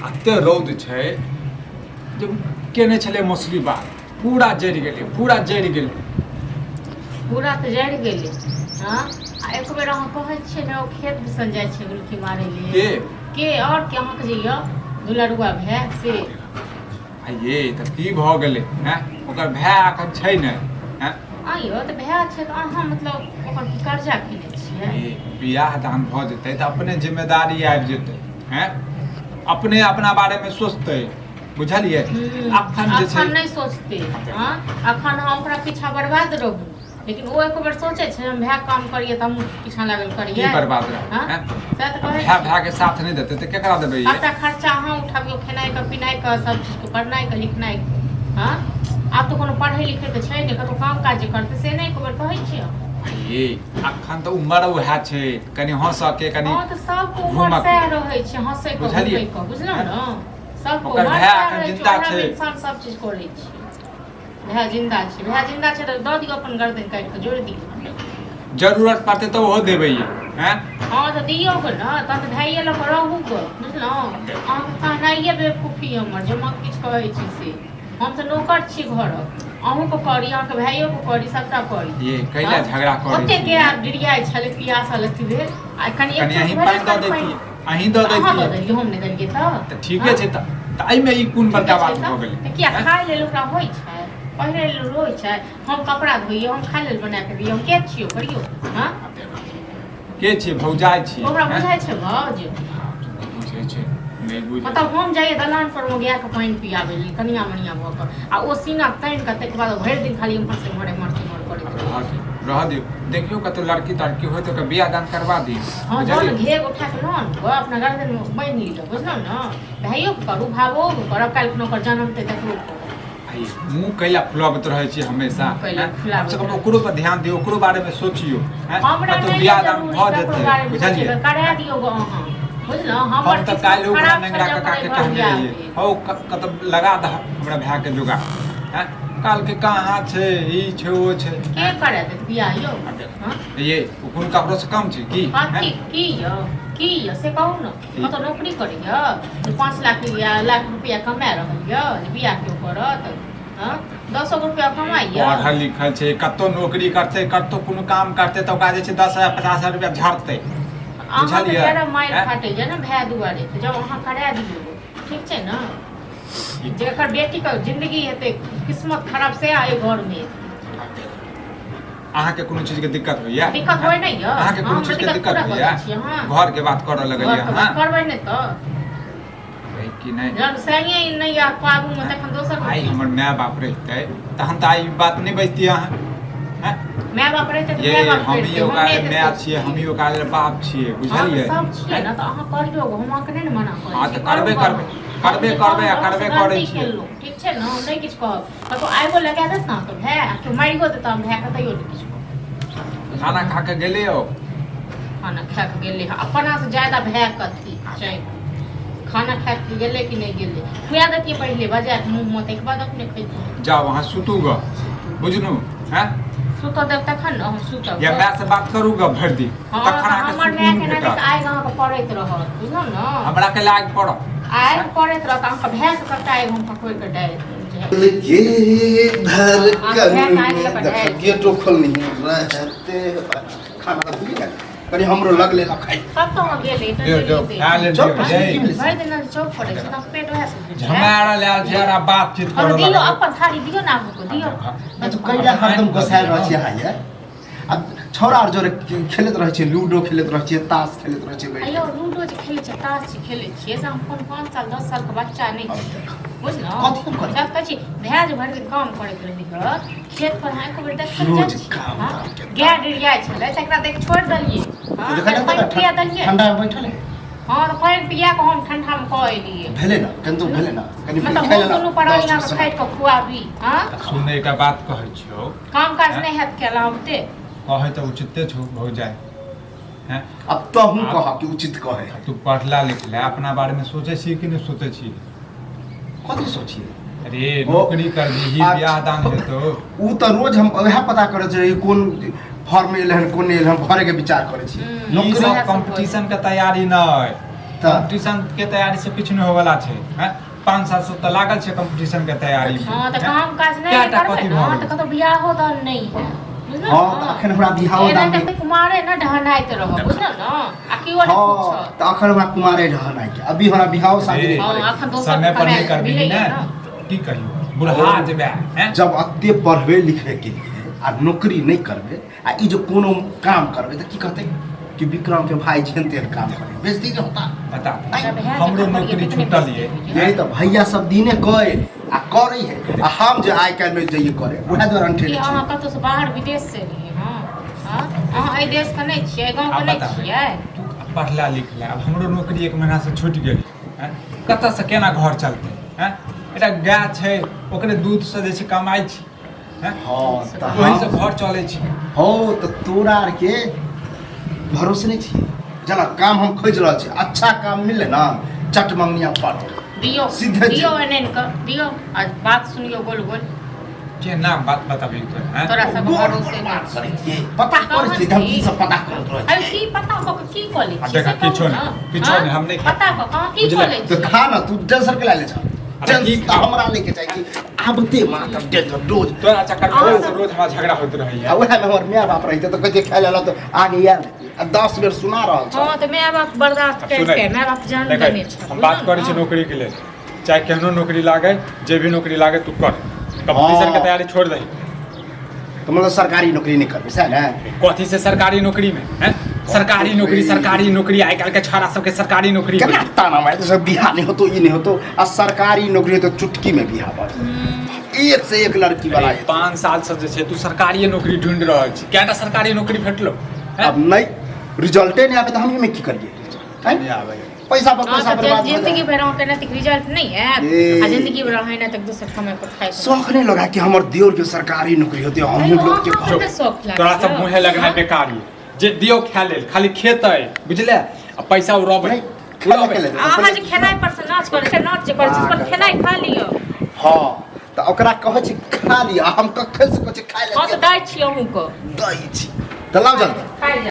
एते रौद छै जे केने छलै मौसरी बाग, पूरा जरि गेलै, पूरा जरि गेलै। पूरा तऽ जरि गेलै। हँ, आ एक बेर अहाँ कहै छियै ने, ओ खेत दिसन जाइ छै गुलकी मारै लेल। के? के आओर के, अहाँके जे यऽ दुलरुआ भाय से। आ ये तऽ की भऽ गेलै? हैं, ओकर भाय एखन छै ने? हैं? आइयो तऽ भाय छै तऽ अहाँ मतलब ओकर की कर्जा खेने छियै? ए, बियाह दान भऽ जेतै तऽ अपने जिम्मेदारी आबि जेतै। हैं, अपने अपना बारेमे सोचतै, बुझलियै? अखन जे छै अखन नहि सोचते। हँ, अखन हम ओकरा पीछा बर्बाद रहू, लेकिन ओ एक बेर सोचै छै हम भाय काम करियै तऽ हमहूँ पीछा लागल की करियै। बर्बाद रहू? हँ? हैं? सएह तऽ कहै भाय छी। भाय के साथ नहि देतै तऽ केकरा देबै ये? सबटा खर्चा अहाँ उठाबियौ, खेनाइके, पिनाइके, सब चीजके, पढ़नाइके, लिखनाइके। हँ, आब तऽ कोनो पढ़ै लिखैके छै नहि, कतहु काम काज जे करतै से नहि, एक बेर कहै छियै। ये अखन तऽ उमर उएह छै, कनि हँसऽ के, कनि हँ, तऽ सबके उमर घूमऽ के। सएह रहै छै, हँसैके, बुझलियै? घूमैके, बुझलहुँ ने? सबके ओकर उमर भाय सएह एखन रहै छै। जिन्दा ओएहमे छै। इंसान सब चीज करै छै। भाय जिन्दा छै, भाय जिन्दा छै तऽ दऽ दियौ, अपन गर्दन काटि कऽ जोड़ि दियौ। जरूरत पड़तै तऽ ओहो देबै ये। हैं? हँ, तऽ दियौ गऽ ने, तहन तऽ भाइये लऽ कऽ रहू गऽ, बुझलहुँ? अहाँके कहनाइए बेवकूफी हमर, जे हम अहाँके किछु कहै छी से। हम तऽ नौकर छी घरक, अहूँके करी, अहाँके भाइयोके करी, सबटा करी। ये कैला हँ? झगड़ा करै ओते छी? के आब डिरियाइ छलै, पियासल अथी भेल, आ कनि एक कनि अहीं चौक पानि दऽ भेलै, दैतियै, पानि अहीं दऽ अहाँ दऽ दैतियै। देलियै, हम नहि देलियै तऽ? तऽ ठीके हँ? छै, तऽ तऽ एहिमे ई कोन ठीके बड़का छै बात तऽ भऽ गेलै? तऽ किया हैं? खाय लेल ओकरा होइ छै, पहिरै लेल होइ छै, हम कपड़ा धोइए, हम खाय लेल बना कऽ दियै, हम के छियौ करियौ? हँ? के छियै? भौजाइ छियै। ओकरा हैं? बुझाइ छै भौज? बुझै छै, नहि बुझै मतलब हम जाइए दलान पर मे गायके पानि पियाबै लेल कनिया मनिया भऽ कऽ, आ ओ सीना तानि कऽ ताहिके बाद भरि दिन खाली एम्हर से एम्हर, एम्हर से एम्हर करैत रहै। रहऽ दियौ, रहऽ दियौ, देखियौ कतौ लड़की तड़की होय तऽ ओकर बियाह दान करबा दियौ। हँ, जहन बुझलियै? घेघ उठा कऽ लऽ आनू, अपना गर्दनमे बान्हि लिअ, बुझलहुँ ने? भाइयोके करू, भावोके करब, काल्हि खुना ओकर जनमतै तकरो करब। आ मुँह कैला फुलाबैत रहै छी हमेशा? मुँह कैला हैं? फुलाबैत कम से कम रहै। ओकरो पर ध्यान दियौ, ओकरो बारेमे सोचियौ। हैं? हमरा कतौ नहि बियाह दान जरूरी भऽ ककरो जेतै, बारेमे बुझलियै? सोचैके, करा दियौ गो अहाँ, बुझलहुँ? हमर हम तऽ किस्मत काल्हि ओकरा खराब नेंगरा छल जे काका हमर के एहि घर कहने बियाह रहियै, भेल। हौ, कतौ लगा दह हमरा भाय के जोगाड़। हैं, कहलकै कहाँ छै, ई छै, ओ छै। के करा देत बियाह यौ? हँ? ये ओ कोनो ककरो से कम छै की? कथी की यौ, की यौ से कहू ने? कतौ नौकरी करैया जे 5 लाख या लाख रुपया कमा रहल यऽ जे बियाह केओ करत? हँ, 10 गो रुपया कमाइया? पढ़ल लिखल छै, कतौ नौकरी करतै, कतौ कोनो काम करतै तऽ ओकरा जे छै 10,000 50,000 रुपया झड़तै। अहाँके बुझलियै? जरा मारि आँय? फाटैया ने भाय दुआरे, तऽ जब अहाँ करा दियौ, ठीक छै ने? जेकर बेटीके जिंदगी हेतै किस्मत खराब से एहि घरमे एतै। अहाँके कोनो चीजके दिक्कत होइया? दिक्कत होइ नहि यऽ। अहाँके कोनो हम चीजके दिक्कत दिक्कत पूरा कऽ होइया? दै छियै, हँ। घरके बात करऽ लगलियै घरके अहाँ। बात करबै नहि तऽ? है कि नहि? जब संगे नहि यऽ आगूमे तखन दोसर आइ हमर माय बाप रहितै तहन तऽ आइ ई बात नहि बजतियै अहाँ। हैं? माय बाप रहितै तऽ ये माय बाप हम करितै, ही ओकरा हम नहि एते माय छियै, सोचतियै। हम ही ओकरा लेल बाप छियै। हँ, तऽ बुझलियै? सब छियै ने, तऽ अहाँ करियौ, हम अहाँके नहि ने मना करै हँ, छी। तऽ करबे करू। करबै, करबे हम जे करबै आ कहलहुँ करबे से करै गलती छियै। केलहुँ, ठीक छै ने? हम नहि किछु कहब, कतहु आगिओ लगा देत ने तऽ भाय, आ केओ मारियो देत हम भायके तैयो नहि किछु कहब। खाना खा के गेलै ओ? खाना खा कऽ गेलै हँ, अपनासँ ज्यादा भाय कथी छै? खाना खा कऽ गेलै कि नहि गेलै? खुआ दैतियै पहिले बजा कऽ मुँहमे, ताहिके बाद अपने खैतियै। जाउ अहाँ सुतू गऽ, बुझलू? हैं? सुतऽ देब तखन ने हम सुतब। या माय से बात करू गऽ भरि दिन, हँ, तखन तऽ अहाँके हमर सुकून मायके नजरिक भेटत। आगि अहाँके पड़ैत रहत, बुझलहुँ ने? हमरा के लाग पड़त? आगि पड़ैत रहत अहाँके, भायके सबटा आगि हम पकड़ि कऽ डालि देब। दिल के धड़कन आँख में लगा देख गेटो खोलनी रहते। खाना तऽ भूलि गेल, कनि हमरो लगले ना खाइ। कब तो हम गेलै तऽ जो जो चलि खा जेतै। ले। चल, दियौ, पाँच जय। की मिलै? भरि दिन चौक पड़ै छै तऽ पेट वएह से भरि जायत। झमारल आयल छै आ बातचीत हँ, करऽ दियौ लगल। अपन थारी दियौ ने, आगू दियौ। अच्छा, कैला हरदम गोसायल रहै छियै अहाँ ये? आ छौड़ा आर जोरे खेलैत रहै छियै, लूडो खेलैत रहै छियै, ताश खेलैत रहै छियै बैठ आयौ, लूडो जे खेलै छियै, ताश जे खेलै छियै, से हम कोन 5 साल 10 सालके बच्चा नहि कऽ। छी, देख। बुझलहुँ? कथी हम करै? जब कहै छी भाय जे भरि दिन काम करैत रहै हँ खेत पर, अहाँ एको बेर देखल रोज जाइ छी? काम हँ? काम के। गाय डिरियाइ छलै तकरा देख छोड़ि देलियै। हँ, देखै ने, पानि पिया देलियै। ठंडा मे बैठल है। हँ, तऽ पानि पिया कऽ हम ठंडामे कऽ एलियै। भेलै ने, केंतु भेलै ने, कनि मतलब खाइ हम लेना, दुनू प्राणी 10 अहाँके मिनट। खाटि कऽ खुआबी? हँ? सुन, एकटा बात कहै छियौ। काम काज नहि हैत कयल औते? कहै तऽ उचिते छौ भौजाइ। हैं? अब तहूँ कह कि उचित कहे। तू पढ़ला लिखला, अपना बारेमे सोचै छी कि नहि सोचै छी? कथी सोचिए? अरे, नौकरी करबिही, बियाह दान हेतौ। उ तऽ रोज हम वएह पता करै छियै, कोन फॉर्म एलै हन, कोन नहि एलै हन, भरे के विचार करै छी। हम्म। ई नौकरी सब सब कंपटीशन के तैयारी नहि। तऽ कंपटीशन के तैयारी से किछु नहि होवला छै हैं। 5 साल से तऽ लागल छै कंपटीशन के तैयारी मे। हँ, तऽ हैं? काम काज नहि कएटा करबै कथी ने भऽ तऽ गेल? कतौ बियाहो दान नहि है, बुझलहुँ हँ, ने? तऽ अखन हमरा बियाहो एना दान तऽ नहि- कुमारे ने ढहनाइत रहब, बुझलहुँ ने? आ केओ नहि हँ, पूछत। तऽ अखन हमरा कुमारे रहना है, अभी हमरा बियाहो शादी नहि हँ, करे। अखन दोसर समय पर नहि कमाइ करबिही मिलैए ने ने। की कहियौ, बुढ़हा जेबै हैं। जब एते पढ़बे लिखबे के लिए आ नौकरी नहि करबे आ ई जो कोनो काम करबे तऽ की कहते कि विक्रम के भाई जेहन तेहन काम करे, बेइज्जती नहि होता? बता। हमरा भैया हमरो जकाँ नौकरी करियै, तखने छूटल बेइज्जती ये। होइए। यही तऽ भैया सब दिने कहे आ करे है, आ हम जे आइ काल्हि में जइए करे उएह दुआरे की अंठेने अहाँ छी। कतौ से बाहर विदेश से एलियै हँ? हँ? अहाँ एहि देश के नहि छियै, एहि गाँव के आब नहि बताबै छियै? तू पढ़ला लिखला, आब हमरो नौकरी एक महीना से छूटि गेल हैं, कतऽसँ केना घर चलतै हैं? एकटा गाय छै, ओकरे दूधसँ जे छै कमाइ छी हैं? हँ तऽ ओहिसँ हम घर चलै छै। हो, तऽ तोरा आरके भरोसे नहि छियै। जेना काम हम खोजि रहल छी, अच्छा काम मिलले ने, चट मंगनिया पट दियौ। सीधे दियौ, एने एने कऽ दियौ आ बात सुनियौ गोल गोल। केना बात बताबी तोरा हैं? तोरा सब गोल भरोसे गोल नहि बात छै। करै छियै, पता करै छियै, हम की सब पता करैत रहै अरे छियै। की पता कऽ के की कऽ लै आ छियै देखा, से कहू किछो ने। नहि, किछो हँ? नहि, हम नहि खाएब। पता कऽ के अहाँ की बुझले? कऽ लै तऽ छियै? खा ने, तू टेंशन के लै छ? अरे की टेंशन तऽ हमरा लैके चाही कि आबते मात्र डेंजर डोज। तोरा चक्कर में अहाँ रोज सब- रोज हमरा झगड़ा होइत रहैया। आ उएह में हमर माय बाप रहिते तऽ कहते खाय लेल तऽ आगे आयल रहिते, आ 10 बेर सुना रहल छौ। हँ, तऽ माय बाप बर्दाश्त आब करि सुनै, के माय बाप जान देखै, देने छै। हम बात करै छी नौकरी के लेल, चाहे केहनो नौकरी लागे, जे भी नौकरी लागे तू कर, कंपटीशन के हाँ। तैयारी छोड़ दही। तऽ मतलब सरकारी नौकरी नहि करबै सएह ने? कथी से सरकारी नौकरी में हैं? सरकारी नौकरी, सरकारी नौकरी, आइ काल्हि के छाड़ा सबके सरकारी नौकरी। केना ताना मारते सब, बियाह नहि होतो, ई नहि होतो, आ सरकारी नौकरी होतो चुटकी में बियाह भऽ जेतौ। एक से एक लड़की वाला अरे, 5 साल से जे छै तू सरकारी नौकरी ढूंढ रहल छी, कएटा सरकारी नौकरी भेटलो हैं? अब नहि रिजल्टे नहि आबे तऽ हम एहिमे की करियै हैं? नहि आबै। पैसा पर हँ पैसा तऽ बर्बाद भऽ जिंदगी जाए। भरि अहाँके नहि रिजल्ट नहि आयत ए। आ जिंदगी भरि अहाँ एना तक दोसर कमाइ पर खाइ। शौख नहि लगा कि हमर दियोर के सरकारी नौकरी होते, हमहूँ लोग के अहाँके नहि शौख लागल? तोरा सब मुँहे लगना बेकार ये, जे दियौ खाय लेल, खाली खेतै बुझले, आ पैसा उड़बै। नहि, खाय के लेल। अहाँ जे खेनाइ पर से नाच करै छै, नाच जे करै छै, पर खेनाइ खा लिअ। हँ, तऽ ओकरा कहै छै खा लिअ, आ हम कखन से कहै छै खाय हँ, लए। तऽ दै छी अहूँके। दै छी तऽ लाउ जल्दी। खाइ जाउ।